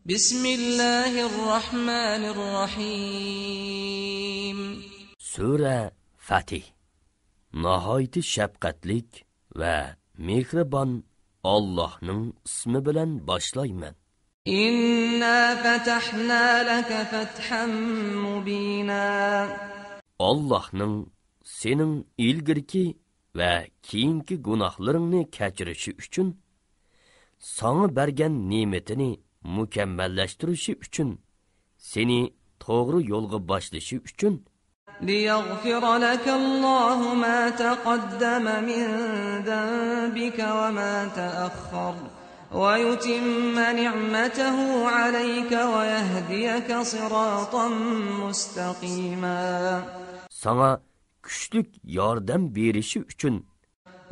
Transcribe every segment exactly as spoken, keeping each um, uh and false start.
بسم الله الرحمن الرحيم. سۈرە فەتھ. ناھايىتى شەپقەتلىك ۋە مېھرىبان ئاللاھنىڭ ئىسمى بىلەن باشلايمەن. إنا فتحنا لك فتحا مبينا. ئاللاھنىڭ سېنىڭ ئىلگىرىكى ۋە كېيىنكى گۇناھلىرىڭنى كەچۈرۈشى ئۈچۈن، ساڭا بەرگەن نېمىتىنى مۇكەممەللەشتۈرۈشى ئۈچۈن، سېنى توغرا يولغا باشلىشى ئۈچۈن، ليغفر لك الله ما تقدم من ذنبك وما تأخر ويتم نعمته عليك ويهديك صراطا مستقيما. ساڭا كۈچلۈك ياردەم بېرىشى ئۈچۈن،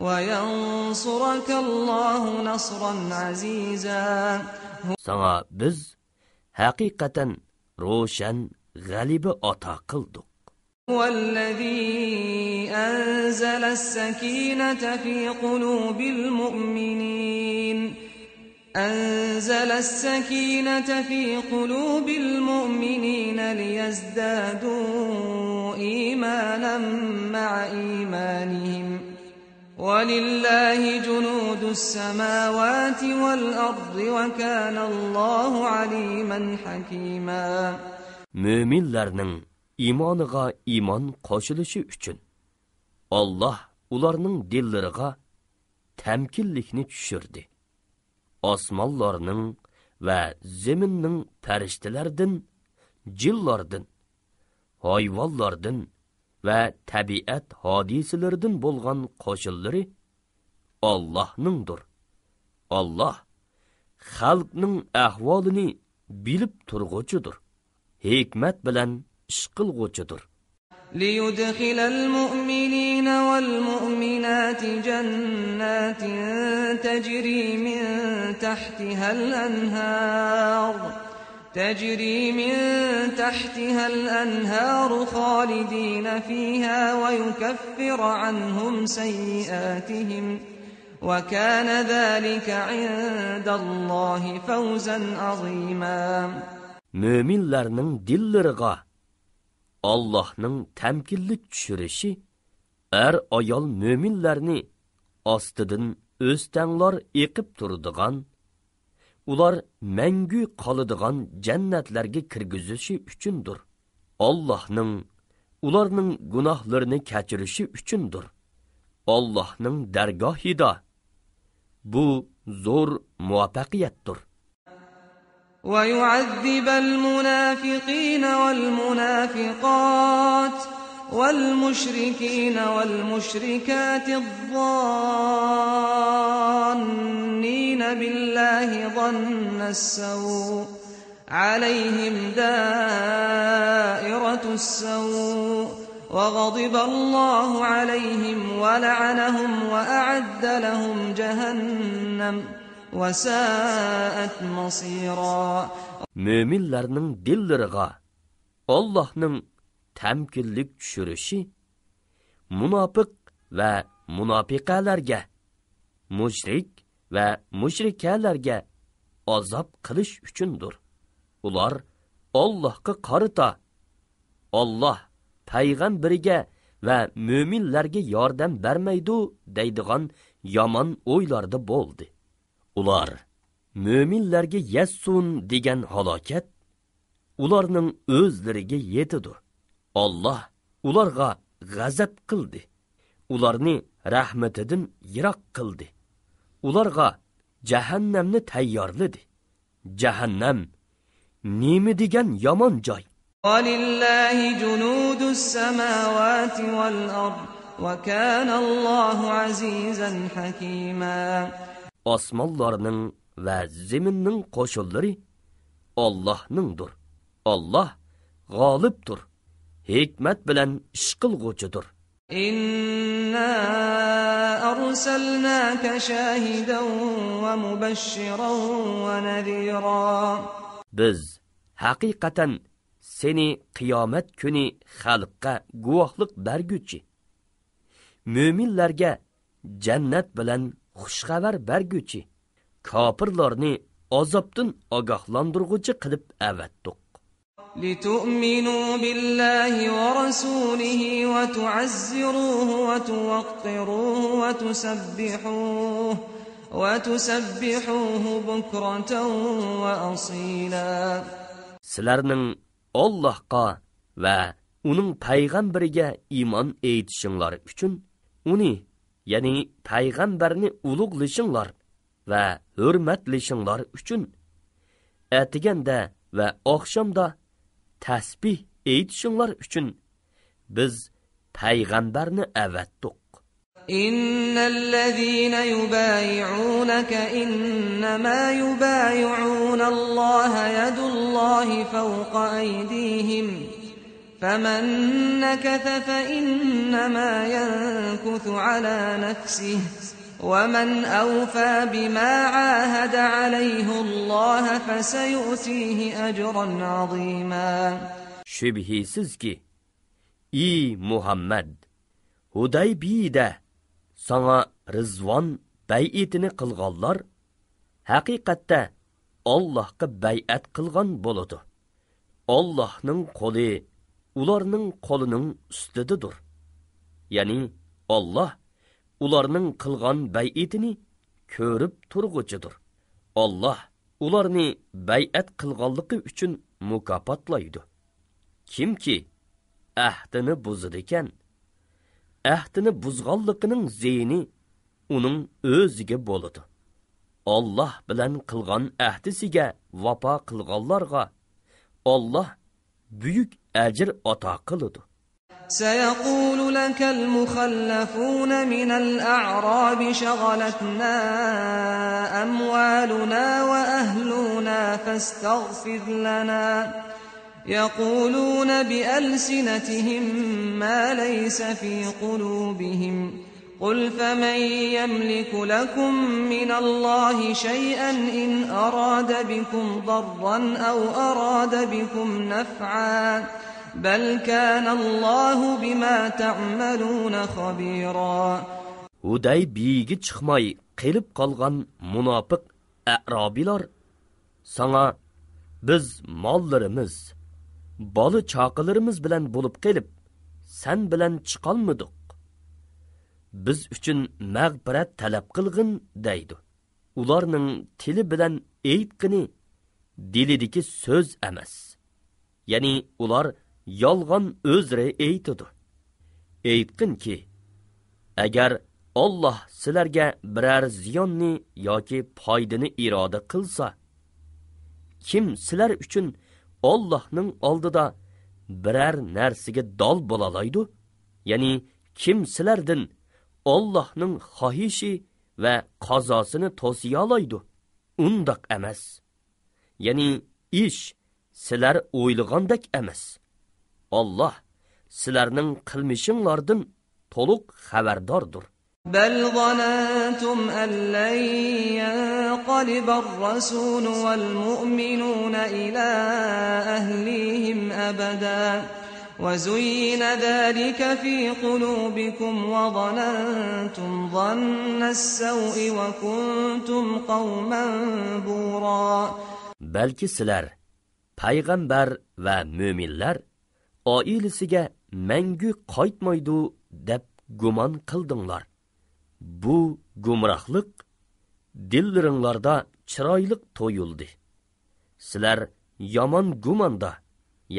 وينصرك الله نصرا عزيزا. ساڭا بىز ھەقىقەتەن روشەن غەلىبە ئاتا قىلدۇق. هو الذي أنزل السكينة في قلوب المؤمنين. أنزل السكينة في قلوب المؤمنين ليزدادوا إيمانا مع إيمانهم. ولله جنود السماوات والأرض وكان الله عليما حكيما. مۆمىنلەرنىڭ ئىمانىغا ئىمان قوشۇلۇشى ئۈچۈن، ئاللاھ ئۇلارنىڭ دىللىرىغا تەمكىنلىكنى چۈشۈردى. ئاسمانلارنىڭ ۋە زېمىننىڭ پەرىشتىلەردىن، جىنلاردىن، ھايۋانلاردىن ۋە تەبىئەت ھادىسىلىرىدىن بولغان قوشۇنلىرى ئاللاھنىڭدۇر. ئاللاھ خەلقنىڭ ئەھۋالىنى بىلىپ تۇرغۇچىدۇر، ھېكمەت بىلەن ئىش قىلغۇچىدۇر. ليدخل المؤمنين والمؤمنات جنات تجري من تحتها الأنهار، تجري من تحتها الأنهار خالدين فيها ويكفر عنهم سيئاتهم، وكان ذلك عند الله فوزا عظيما. مۆمىنلەرنىڭ دىللىرىغا ئاللاھنىڭ تەمكىنلىك چۈشۈرۈشى، ئەر-ئايال مۆمىنلەرنى ئاستىدىن ئۆستەڭلار ئېقىپ تۇرىدىغان، ئۇلار مەڭگۈ قالىدىغان جەننەتلەرگە كىرگۈزۈشى ئۈچۈندۇر. ئاللاھنىڭ ئۇلارنىڭ گۇناھلىرىنى كەچۈرۈشى ئۈچۈندۇر. ئاللاھنىڭ دەرگاھىدا بۇ زور مۇۋەپپەقىيەتتۇر. ويعذب المنافقين والمنافقات والمشركين والمشركات الظانين بالله ظن السوء عليهم دائرة السوء وغضب الله عليهم ولعنهم وأعد لهم جهنم وساءت مصيرا. مۆمىنلەرنىڭ دىللىرىغا ئاللاھنىڭ تەمكىنلىك چۈشۈرۈشى مۇناپىق ۋە مۇناپىقەلەرگە، مۇشرىك ۋە مۇشرىكەلەرگە ئازاب قىلىش ئۈچۈندۇر. ئۇلار ئاللاھقا قارىتا، ئاللاھ پەيغەمبىرىگە ۋە مۆمىنلەرگە ياردەم بەرمەيدۇ دەيدىغان يامان ئويلاردا بولدى. ئۇلار مۆمىنلەرگە يەتسۇن دېگەن ھالاكەت ئۇلارنىڭ ئۆزلىرىگە يېتىدۇ. ئاللاھ ئۇلارغا غەزەپ قىلدى، ئۇلارنى رەھمىتىدىن يىراق قىلدى. ئۇلارغا جەھەننەمنى تەييارلىدى. جەھەننەم نېمە دېگەن يامان جاي! ولله جنود السماوات والأرض وكان الله عزيزا حكيما. ئاسمانلارنىڭ ۋە زېمىننىڭ قوشۇنلىرى ئاللاھنىڭدۇر. ئاللاھ غالىبتۇر، ھېكمەت بىلەن ئىش قىلغۇچىدۇر. إنا أرسلناك شاهدا ومبشرا ونذيرا. بىز ھەقىقەتەن سېنى قىيامەت كۈنى خەلققە گۇۋاھلىق بەرگۈچى، مۆمىنلەرگە جەننەت بىلەن خۇش خەۋەر بەرگۈچى، كاپىرلارنى ئازابتىن ئاگاھلاندۇرغۇچى قىلىپ ئەۋەتتۇق. لتؤمنوا بالله ورسوله وتعزروه وتوقروه وتسبحوه، وتسبحوه بكرة وأصيلا. سىلەرنىڭ ئاللاھقا ۋە ئۇنىڭ پەيغەمبىرىگە ئىمان ئېيتىشىڭلار ئۈچۈن، ئۇنى، يەنى پەيغەمبەرنى ئۇلۇغلىشىڭلار ۋە ھۆرمەتلىشىڭلار ئۈچۈن، ئەتىگەندە ۋە ئاخشامدا تەسبىھ ئېيتىشىڭلار ئۈچۈن بىز پەيغەمبەرنى ئەۋەتتۇق. إن الذين يبايعونك إنما يبايعون الله يد الله فوق أيديهم فمن نكث فإنما ينكث على نفسه ومن أوفى بما عاهد عليه الله فسيؤتيه أجرا عظيما. شۈبھىسىزكى، ئى مۇھەممەد، ھۇدەيبىيىدە ساڭا رىزۋان بەيئىتىنى قىلغانلار ھەقىقەتتە ئاللاھقا بەيئەت قىلغان بولىدۇ. ئاللاھنىڭ قولى ئۇلارنىڭ قولىنىڭ ئۈستىدىدۇر. يەنى ئاللاھ ئۇلارنىڭ قىلغان بەيئىتىنى كۆرۈپ تۇرغۇچىدۇر. ئاللاھ ئۇلارنى بەيئەت قىلغانلىقى ئۈچۈن مۇكاپاتلايدۇ. كىمكى ئەھدىنى بۇزىدىكەن، ئەھدىنى بۇزغانلىقىنىڭ زىيىنى ئۇنىڭ ئۆزىگە بولىدۇ. ئاللاھ بىلەن قىلغان ئەھدىسىگە ۋاپا قىلغانلارغا ئاللاھ بۈيۈك ئەجىر ئاتا قىلىدۇ. سيقول لك المخلفون من الأعراب شغلتنا أموالنا وأهلنا فاستغفر لنا، يقولون بألسنتهم ما ليس في قلوبهم، قل فمن يملك لكم من الله شيئا إن أراد بكم ضرا أو أراد بكم نفعا، بل كان الله بما تعملون خبيرا. ھۇدەيبىيىگە چىقماي قېلىپ قالغان مۇناپىق ئەرابىيلار ساڭا، بىز ماللىرىمىز، بالا-چاقىلىرىمىز بىلەن بولۇپ قېلىپ، سەن بىلەن چىقالمىدۇق. بىز ئۈچۈن مەغپىرەت تەلەپ قىلغىن، دەيدۇ. ئۇلارنىڭ تىلى بىلەن ئېيتقىنى دىلىدىكى سۆز ئەمەس. يەنى ئۇلار يالغان ئۆزرە ئېيتىدۇ. ئېيتقىنكى، ئەگەر ئاللاھ سىلەرگە بىرەر زىياننى ياكى پايدىنى ئىرادە قىلسا، كىم سىلەر ئۈچۈن ئاللاھنىڭ ئالدىدا بىرەر نەرسىگە دال بولالايدۇ؟ يەنى كىم سىلەردىن ئاللاھنىڭ خاھىشى ۋە قازاسىنى توسىيالايدۇ؟ ئۇنداق ئەمەس. يەنى ئىش سىلەر ئويلىغاندەك ئەمەس. ئاللاھ سىلەرنىڭ قىلمىشىڭلاردىن تولۇق خەۋەرداردۇر. بل ظننتم أن لن ينقلب الرسول والمؤمنون إلى أهليهم أبدا، وزين ذلك في قلوبكم وظننتم ظن السوء وكنتم قوما بورا. بەلكى سىلەر پەيغەمبەر ۋە مۆمىنلەر ئائىلىسىگە مەڭگۈ قايتمايدۇ دەپ گۇمان قىلدىڭلار. بۇ گۇمراھلىق دىللىرىڭلاردا چىرايلىق تويۇلدى. سىلەر يامان گۇماندا،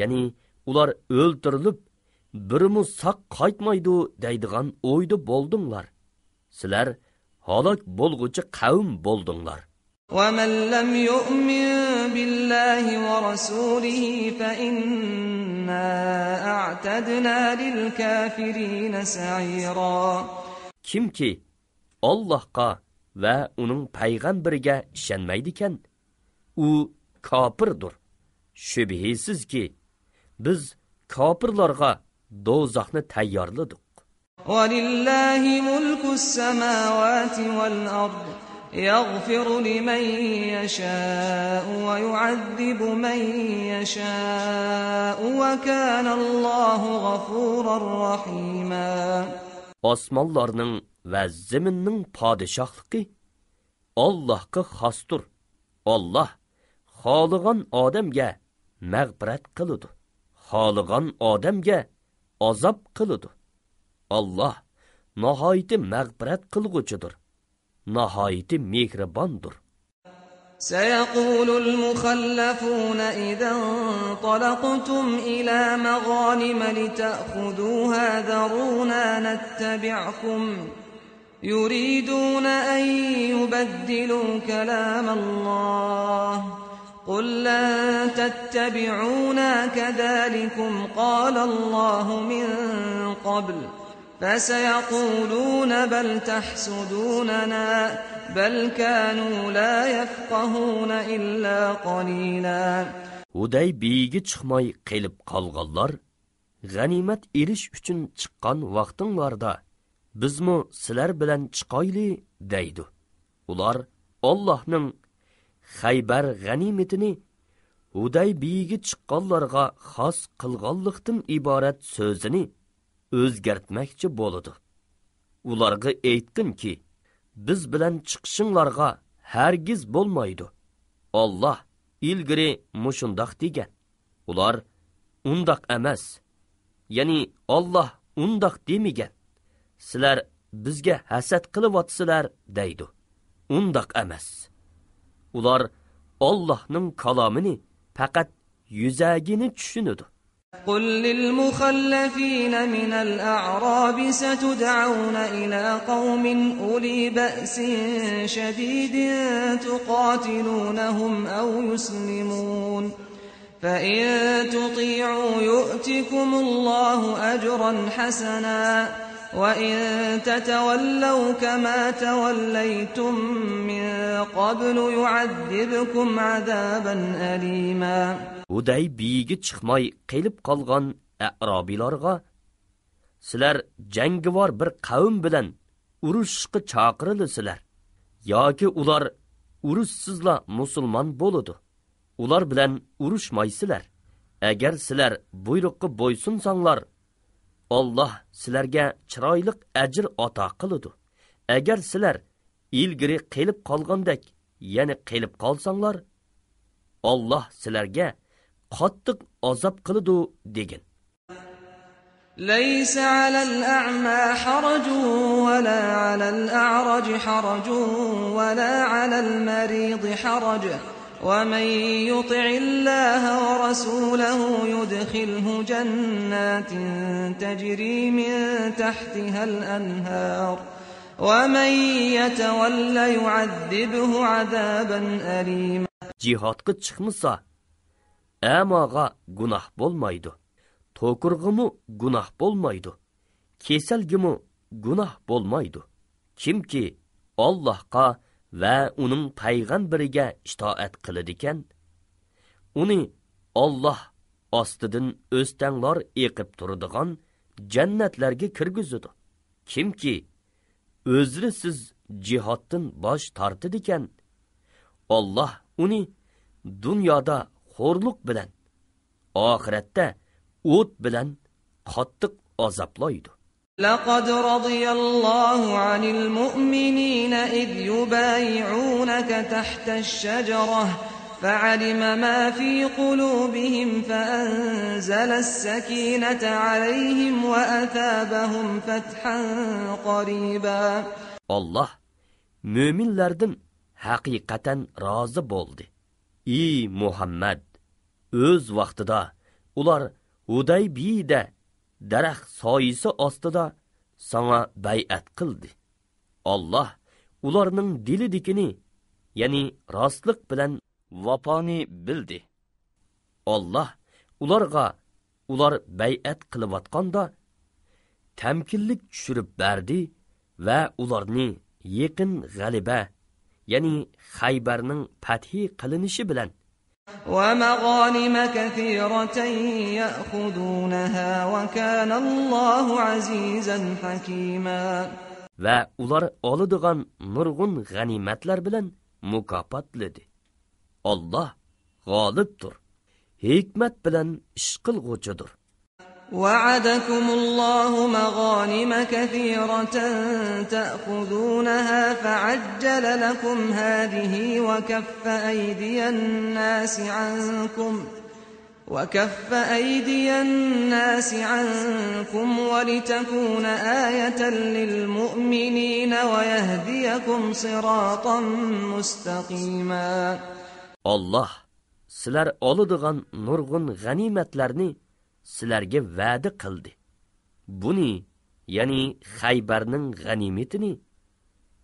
يەنى ئۇلار ئۆلتۈرۈلۈپ، بىرىمۇ ساق قايتمايدۇ دەيدىغان ئويدا بولدۇڭلار. سىلەر ھالاك بولغۇچى قەۋم بولدۇڭلار. ومن لم يؤمن بالله ورسوله فإنا أعتدنا للكافرين سعيرا. كىمكى ئاللاھقا ۋە ئۇنىڭ پەيغەمبىرىگە ئىشەنمەيدىكەن، ئۇ كاپىردۇر. شۈبھىسىزكى، بىز كاپىرلارغا دوزاخنى تەييارلىدۇق. ولله ملك السماوات والأرض يغفر لمن يشاء ويعذب من يشاء وكان الله غفورا رحيما. ئاسمانلارنىڭ ۋە زېمىننىڭ پادىشاھلىقى ئاللاھقا خاستۇر. ئاللاھ خالىغان ئادەمگە مەغپىرەت قىلىدۇ، خالىغان ئادەمگە ئازاب قىلىدۇ. ئاللاھ ناھايىتى مەغپىرەت قىلغۇچىدۇر، ناھايىتى مېھرىباندۇر. سيقول المخلفون إذا انطلقتم إلى مغانم لتأخذوها ذرونا نتبعكم يريدون أن يبدلوا كلام الله قل لن تتبعونا كذلكم قال الله من قبل فسيقولون بل تحسدوننا بل كانوا لا يفقهون إلا قليلا. ھۇدەيبىيىگە چىقماي قېلىپ قالغانلار غەنىيمەت ئېلىش ئۈچۈن چىققان ۋاقتىڭلاردا، بىزمۇ سىلەر بىلەن چىقايلى، دەيدۇ. ئۇلار ئاللاھنىڭ خەيبەر غەنىيمىتىنى ھۇدەيبىيىگە چىققانلارغا خاس قىلغانلىقتىن ئىبارەت سۆزىنى ئۆزگەرتمەكچى بولىدۇ. ئۇلارغا ئېيتقىنكى، بىز بىلەن چىقىشىڭلارغا ھەرگىز بولمايدۇ. ئاللاھ ئىلگىرى مۇشۇنداق دېگەن. ئۇلار ئۇنداق ئەمەس. يەنى ئاللاھ ئۇنداق دېمىگەن. سىلەر بىزگە ھەسەت قىلىۋاتىسىلەر دەيدۇ. ئۇنداق ئەمەس. ئۇلار ئاللاھنىڭ كالامىنى پەقەت يۈزەگىنى چۈشىنىدۇ. قل للمخلفين من الأعراب ستدعون إلى قوم أولي بأس شديد تقاتلونهم أو يسلمون فإن تطيعوا يؤتكم الله أجرا حسنا وإن تتولوا كما توليتم من قبل يعذبكم عذابا أليما. ھۇدەيبىيىگە چىقماي قېلىپ قالغان ئەئرابىيلارغا، سىلەر جەڭگىۋار بىر قەۋم بىلەن ئۇرۇشۇشقا چاقىرىلىسىلەر ياكى ئۇلار ئۇرۇشسىزلا مۇسۇلمان بولىدۇ، ئۇلار بىلەن ئۇرۇشمايسىلەر. ئەگەر سىلەر بۇيرۇققا بويسۇنساڭلار، ئاللاھ سىلەرگە چىرايلىق ئەجىر ئاتا قىلىدۇ. ئەگەر سىلەر ئىلگىرى قېلىپ قالغاندەك يەنە قېلىپ قالساڭلار، ئاللاھ سىلەرگە قاتتىق ئازاب قىلىدۇ، دېگىن. ليس على الأعمى حرج ولا على الأعرج حرج ولا على المريض حرج ومن يطع الله ورسوله يدخله جنات تجري من تحتها الأنهار ومن يتول يعذبه عذابا أليما. جىھادقا چىقمىسا، ئەماغا گۇناھ بولمايدۇ، توكۇرغىمۇ گۇناھ بولمايدۇ، كېسەلگىمۇ گۇناھ بولمايدۇ. كىمكى ئاللاھقا ۋە ئۇنىڭ پەيغەمبىرىگە ئىتائەت قىلىدىكەن، ئۇنى ئاللاھ ئاستىدىن ئۆستەڭلار ئېقىپ تۇرىدىغان جەننەتلەرگە كىرگۈزىدۇ. كىمكى ئۆزرىسىز جىھادتىن باش تارتىدىكەن، ئاللاھ ئۇنى دۇنيادا خورلۇق بىلەن، ئاخىرەتتە ئوت بىلەن قاتتىق ئازابلايدۇ. لقد رضي الله عن المؤمنين إذ يبايعونك تحت الشجرة فعلم ما في قلوبهم فأنزل السكينة عليهم وأثابهم فتحا قريبا. ئاللاھ مۆمىنلەردىن ھەقىقەتەن رازى بولدى. ئى مۇھەممەد، ئۆز ۋاقتىدا ئۇلار ھۇدەيبىيىدە دەرەخ سايىسى ئاستىدا ساڭا بەيئەت قىلدى. ئاللاھ ئۇلارنىڭ دىلىدىكىنى، يەنى راستلىق بىلەن ۋاپانى بىلدى. ئاللاھ ئۇلارغا ئۇلار بەيئەت قىلىۋاتقاندا تەمكىنلىك چۈشۈرۈپ بەردى ۋە ئۇلارنى يېقىن غەلىبە، يەنى خەيبەرنىڭ پەتھى قىلىنىشى بىلەن ومغانم كثيرة يأخذونها وكان الله عزيزا حكيما. ۋە ئۇلار ئالىدىغان نۇرغۇن غەنىيمەتلەر بىلەن مۇكاپاتلىدى. ئاللاھ غالىبتۇر، ھېكمەت بىلەن ئىش قىلغۇچىدۇر. وعدكم الله مغانم كثيرة تأخذونها فعجل لكم هذه وكف أيدي الناس عنكم وكف أيدي الناس عنكم ولتكون آية للمؤمنين ويهديكم صراطا مستقيما. ئاللاھ سىلەر ئالىدىغان نۇرغۇن غەنىيمەتلەرنى سىلەرگە ۋەدە قىلدى. بۇنى، يەنى خەيبەرنىڭ غەنىيمىتىنى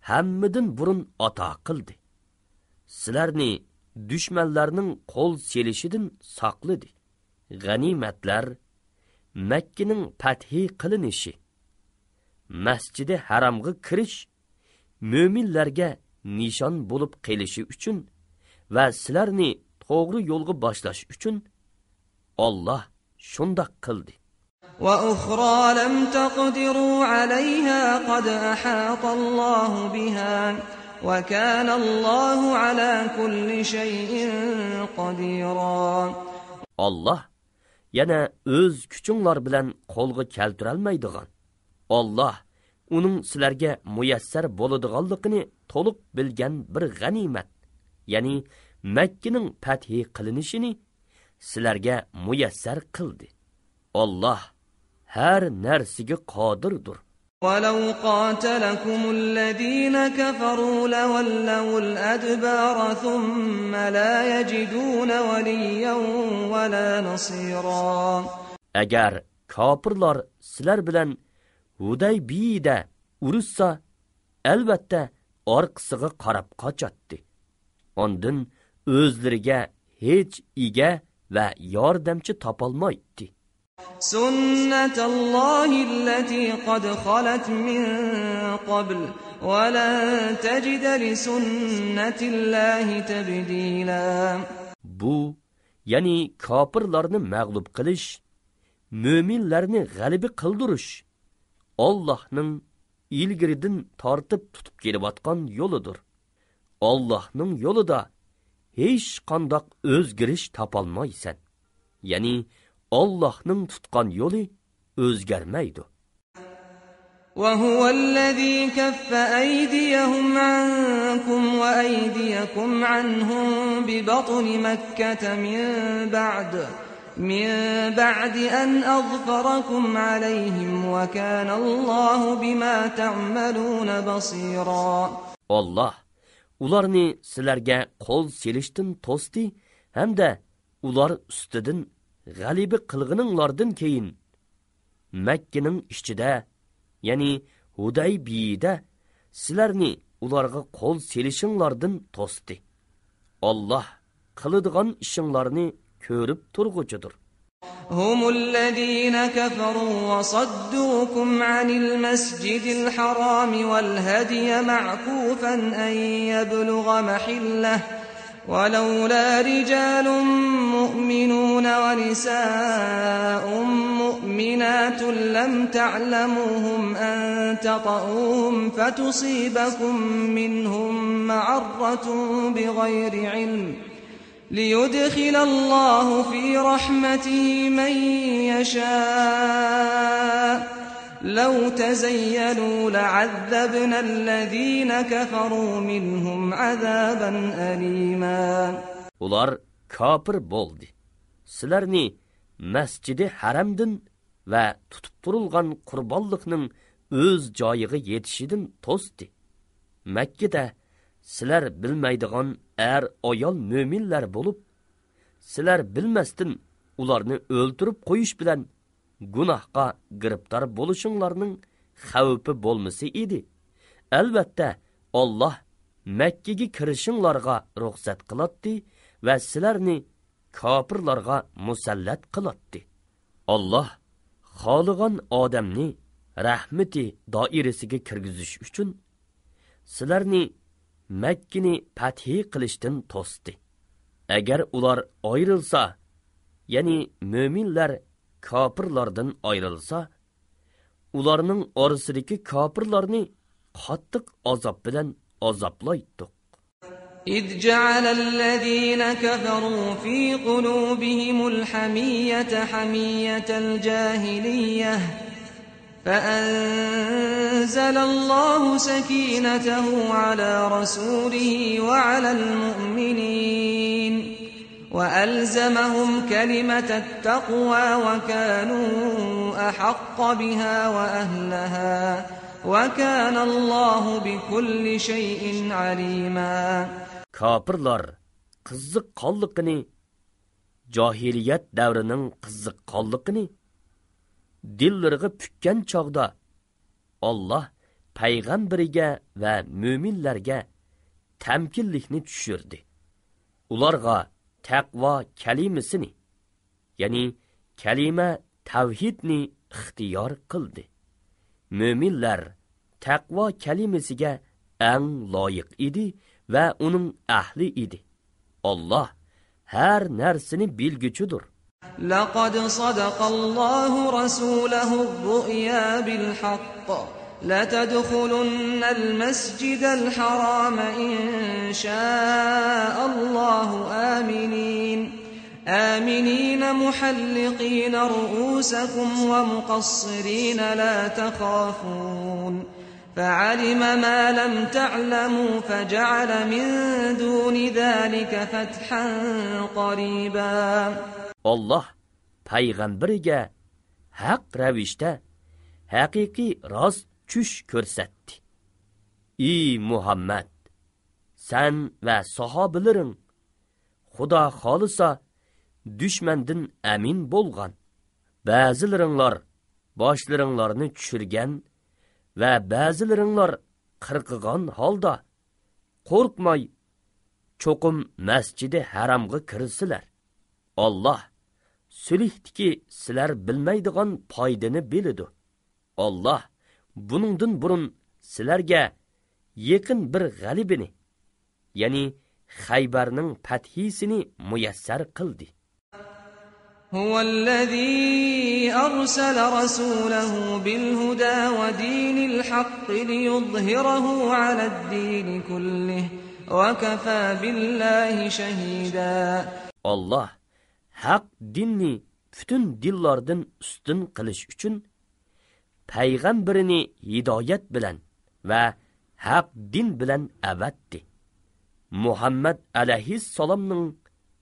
ھەممىدىن بۇرۇن ئاتا قىلدى. سىلەرنى دۈشمەنلەرنىڭ قول سېلىشىدىن ساقلىدى. غەنىيمەتلەر، مەككىنىڭ پەتھى قىلىنىشى، مەسجىدى ھەرامغا كىرىش مۆمىنلەرگە نىشان بولۇپ قېلىشى ئۈچۈن ۋە سىلەرنى توغرا يولغا باشلاش ئۈچۈن ئاللاھ شۇنداق قىلدى. وأخرى لم تقدروا عليها قد أحاط الله بها وكان الله على كل شيء قديرا. ئاللاھ يەنە ئۆز كۈچۈڭلار بىلەن قولغا كەلتۈرەلمەيدىغان، ئاللاھ ئۇنىڭ سىلەرگە مۇيەسسەر بولىدىغانلىقىنى تولۇق بىلگەن بىر غەنىيمەت، يەنى مەككىنىڭ پەتھى قىلىنىشىنى سىلەرگە مۇيەسسەر قىلدى. ئاللاھ ھەر نەرسىگە قادىردۇر. ولو قاتلكم الذين كفروا لولوا الأدبار ثم لا يجدون وليا ولا نصيرا. ئەگەر كاپىرلار سىلەر بىلەن ھۇدەيبىيىدە ئۇرۇشسا، ئەلۋەتتە ئارقىسىغا قاراپ قاچاتتى. ئاندىن ئۆزلىرىگە ھېچ ئىگە ۋە ياردەمچى تاپالمايتتى. سنة الله التي قد خلت من قبل ولن تجد لسنة الله تبديلا. بۇ، يەنى كاپىرلارنى مەغلۇپ قىلىش، مۆمىنلەرنى غەلىبە قىلدۇرۇش ئاللاھنىڭ ئىلگىرىدىن تارتىپ تۇتۇپ كېلىۋاتقان يولىدۇر. ئاللاھنىڭ يولىدا ھېچقانداق ئۆزگىرىش تاپالمايسەن. يەنى ئاللاھنىڭ تۇتقان يولى ئۆزگەرمەيدۇ. وهو الذي كف أيديهم عنكم وأيديكم عنهم ببطن مكة من بعد من بعد أن أظفركم عليهم وكان الله بما تعملون بصيرا. ئاللاھ ئۇلارنى سىلەرگە قول سېلىشتىن توستى ھەمدە ئۇلار ئۈستىدىن غەلىبە قىلغىنىڭلاردىن كېيىن مەككىنىڭ ئىچىدە، يەنى ھۇدەيبىيىدە سىلەرنى ئۇلارغا قول سېلىشىڭلاردىن توستى. ئاللاھ قىلىدىغان ئىشىڭلارنى كۆرۈپ تۇرغۇچىدۇر. هم الذين كفروا وصدوكم عن المسجد الحرام والهدي معكوفا أن يبلغ محله ولولا رجال مؤمنون ونساء مؤمنات لم تعلموهم أن تطئوهم فتصيبكم منهم معرة بغير علم ليدخل الله في رحمته من يشاء لو تزيلوا لعذبنا الذين كفروا منهم عذابا أليما. ئۇلار كاپىر بولدى. سىلەرنى مەسجىدى ھەرەمدىن ۋە تۇتۇپ تۇرۇلغان قۇربانلىقنىڭ ئۆز جايىغا يېتىشىدىن توستى. مەككىدە سىلەر بىلمەيدىغان ئەر-ئايال مۆمىنلەر بولۇپ، سىلەر بىلمەستىن ئۇلارنى ئۆلتۈرۈپ قويۇش بىلەن گۇناھقا گىرىپتار بولۇشۇڭلارنىڭ خەۋپى بولمىسا ئىدى. ئەلۋەتتە، ئاللاھ مەككىگە كىرىشىڭلارغا رۇخسەت قىلاتتى ۋە سىلەرنى كاپىرلارغا مۇسەللەت قىلاتتى. ئاللاھ خالىغان ئادەمنى رەھمىتى دائىرىسىگە كىرگۈزۈش ئۈچۈن سىلەرنى مەككىنى پەتھى قىلىشتىن توستى. ئەگەر ئۇلار ئايرىلسا، يەنى مۆمىنلەر كاپىرلاردىن ئايرىلسا، ئۇلارنىڭ ئارىسىدىكى كاپىرلارنى قاتتىق ئازاب بىلەن ئازابلايتتۇق. إذ جعل الذين كفروا في قلوبهم الحمية حمية الجاهلية فأنزل الله سكينته على رسوله وعلى المؤمنين وألزمهم كلمة التقوى وكانوا أحق بها وأهلها وكان الله بكل شيء عليما. كاپىرلار قىزىققانلىقىنى، جاھىلىيەت دەۋرىنىڭ قىزىققانلىقىنى دىللىرىغا پۈككەن چاغدا، ئاللاھ پەيغەمبىرىگە ۋە مۆمىنلەرگە تەمكىنلىكنى چۈشۈردى. ئۇلارغا تەقۋا كەلىمىسىنى، يەنى كەلىمە تەۋھىدنى ئىختىيار قىلدى. مۆمىنلەر تەقۋا كەلىمىسىگە ئەڭ لايىق ئىدى ۋە ئۇنىڭ ئەھلى ئىدى. ئاللاھ ھەر نەرسىنى بىلگۈچىدۇر. لقد صدق الله رسوله الرؤيا بالحق لتدخلن المسجد الحرام إن شاء الله آمنين، آمنين محلقين رؤوسكم ومقصرين لا تخافون، فعلم ما لم تعلموا فجعل من دون ذلك فتحا قريبا. ئاللاھ پەيغەمبىرىگە ھەق رەۋىشتە ھەقىقىي راست چۈش كۆرسەتتى. ئى مۇھەممەد! سەن ۋە ساھابىلىرىڭ، خۇدا خالىسا، دۈشمەندىن ئەمىن بولغان. بەزىلىرىڭلار باشلىرىڭلارنى چۈشۈرگەن ۋە بەزىلىرىڭلار قىرقىغان ھالدا، قورقماي، چوقۇم مەسجىدى ھەرامغا كىرىسىلەر. ئاللاھ سۈلھتىكى سىلەر بىلمەيدىغان پايدىنى بىلىدۇ. ئاللاھ بۇنىڭدىن بۇرۇن سىلەرگە يېقىن بىر غەلىبىنى، يەنى خەيبەرنىڭ پەتھىسىنى مۇيەسسەر قىلدى. هو الذي أرسل رسوله بالهدى ودين الحق ليظهره على الدين كله وكفى بالله شهيدا. ئاللاھ ھەق دىننى پۈتۈن دىنلاردىن ئۈستۈن قىلىش ئۈچۈن پەيغەمبىرىنى ھىدايەت بىلەن ۋە ھەق دىن بىلەن ئەۋەتتى. مۇھەممەد ئەلەيھىسسالامنىڭ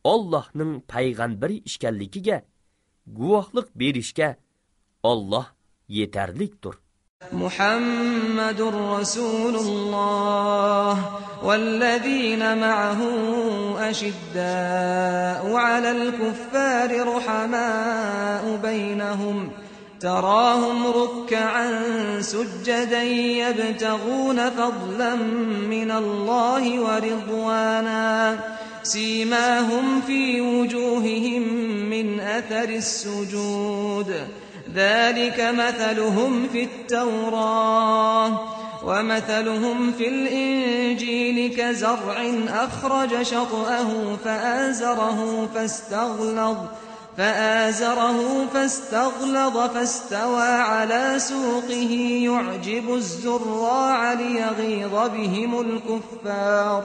ئاللاھنىڭ پەيغەمبىرى ئىكەنلىكىگە گۇۋاھلىق بېرىشكە ئاللاھ يېتەرلىكتۇر. محمد رسول الله والذين معه أشداء على الكفار رحماء بينهم تراهم ركعا سجدا يبتغون فضلا من الله ورضوانا سيماهم في وجوههم من أثر السجود ذلك مثلهم في التوراة ومثلهم في الإنجيل كزرع أخرج شطأه فآزره فاستغلظ فآزره فاستغلظ فاستوى على سوقه يعجب الزراع ليغيظ بهم الكفار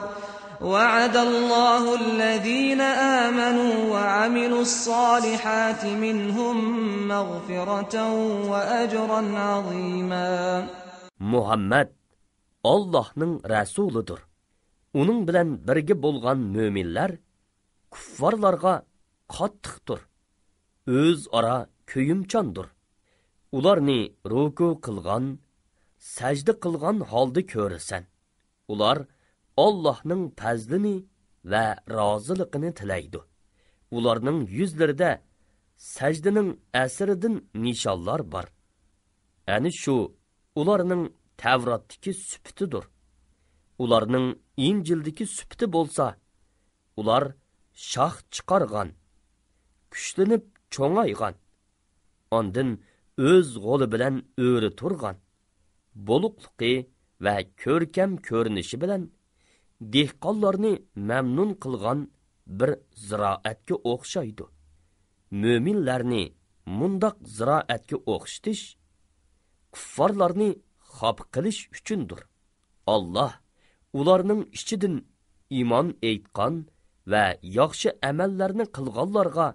وعد الله الذين آمنوا وعملوا الصالحات منهم مغفرة وأجرا عظيما. مۇھەممەد ئاللاھنىڭ رەسۇلىدۇر. ئۇنىڭ بىلەن بىرگە بولغان مۆمىنلەر كۇففارلارغا قاتتىقتۇر، ئۆزئارا كۆيۈمچاندۇر. ئۇلارنى رۇكۇ قىلغان، سەجدە قىلغان ھالدا كۆرىسەن. ئۇلار ئاللاھنىڭ پەزلىنى ۋە رازىلىقىنى تىلەيدۇ. ئۇلارنىڭ يۈزلىرىدە سەجدىنىڭ ئەسىرىدىن نىشانلار بار. ئەنە شۇ ئۇلارنىڭ تەۋراتتىكى سۈپىتىدۇر. ئۇلارنىڭ ئىنجىلدىكى سۈپىتى بولسا، ئۇلار شاخ چىقارغان، كۈچلىنىپ چوڭايغان، ئاندىن ئۆز غولى بىلەن ئۆرە تۇرغان، بولۇقلۇقى ۋە كۆركەم كۆرۈنۈشى بىلەن دېھقانلارنى مەمنۇن قىلغان بىر زىرائەتكە ئوخشايدۇ. مۆمىنلەرنى مۇنداق زىرائەتكە ئوخشىتىش كۇففارلارنى خاپا قىلىش ئۈچۈندۇر. ئاللاھ ئۇلارنىڭ ئىچىدىن ئىمان ئېيتقان ۋە ياخشى ئەمەللەرنى قىلغانلارغا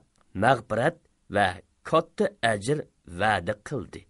مەغپىرەت ۋە كاتتا ئەجىر ۋەدە قىلدى.